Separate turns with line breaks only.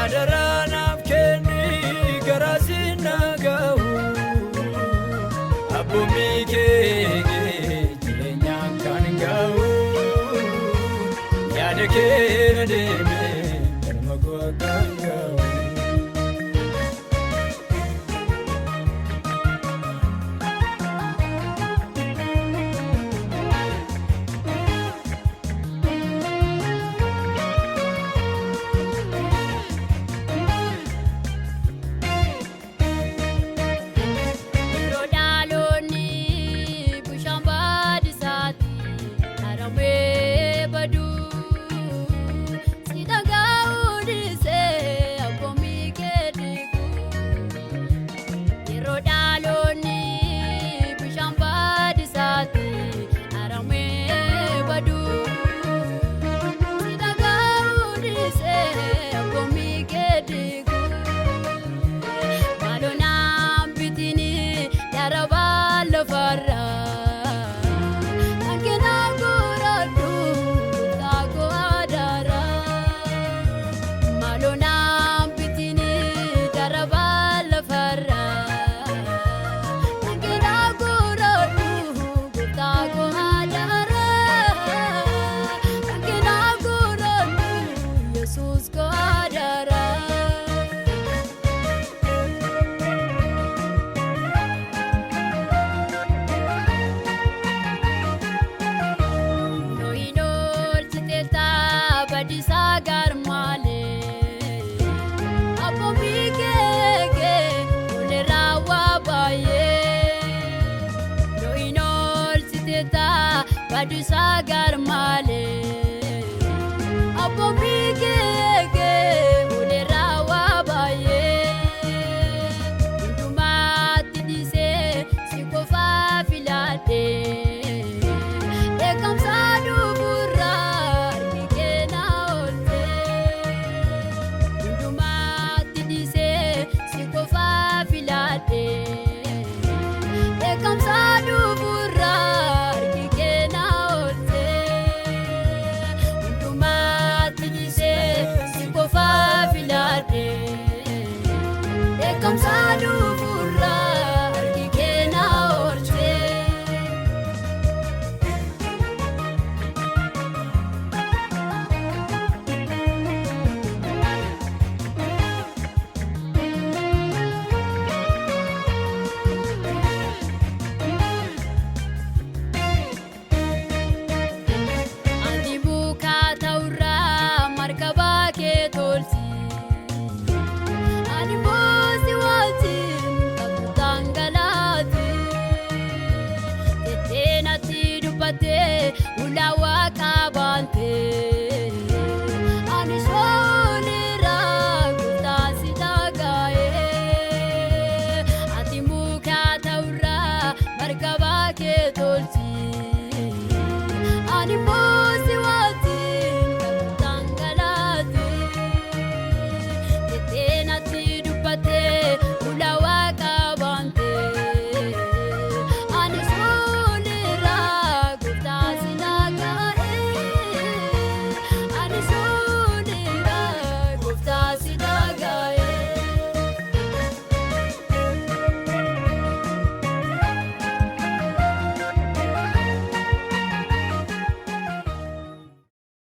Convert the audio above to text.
Adaraa naaf kenni garaa siin na ga'u. Abboommii kee jireenyaan kan ga'u. Yaada kee na deeme galma koo akkaan ga'u.
Yeroo dhaloonni bishaan baadisaati haramee baduu si dhaga'uu dhiisee abboommii kee diiguu. Yeroo dhaloonni bishaan baadisaati haramee baduu si dhaga'uu dhiisee abboommii kee diiguu. Maaloo naan bitini darabaa lafarraa kan kennaa godhadhu taakoo adaraa. Maaloo naan bitini darabaa lafarraa kan kennaa godhadhu taakoo adaraa. Kan kennaa godhadhu Yesuus koo adaraa. Nooyin oolchiteetta badiisaa garmaalee abboommii keekee olerraa waa baay'ee. Nooyin oolchiteetta badiisaa garmaalee abboommii keekee olerraa waa baay'ee. Hundumaatti dhiisee si qofaa filadhee. Dheekkamsa dhufuurraa harki kee na oolchee. Hundumaatti dhiisee si qofaa filadhee. Dheekkamsa dhufuurraa harki kee na oolchee. Hundumaatti dhiisee si qofaa filadhee. Dheekkamsa dhufuurraa harki kee na oolchee. Ati buukaa ta'urraa markabaa kee tolchi.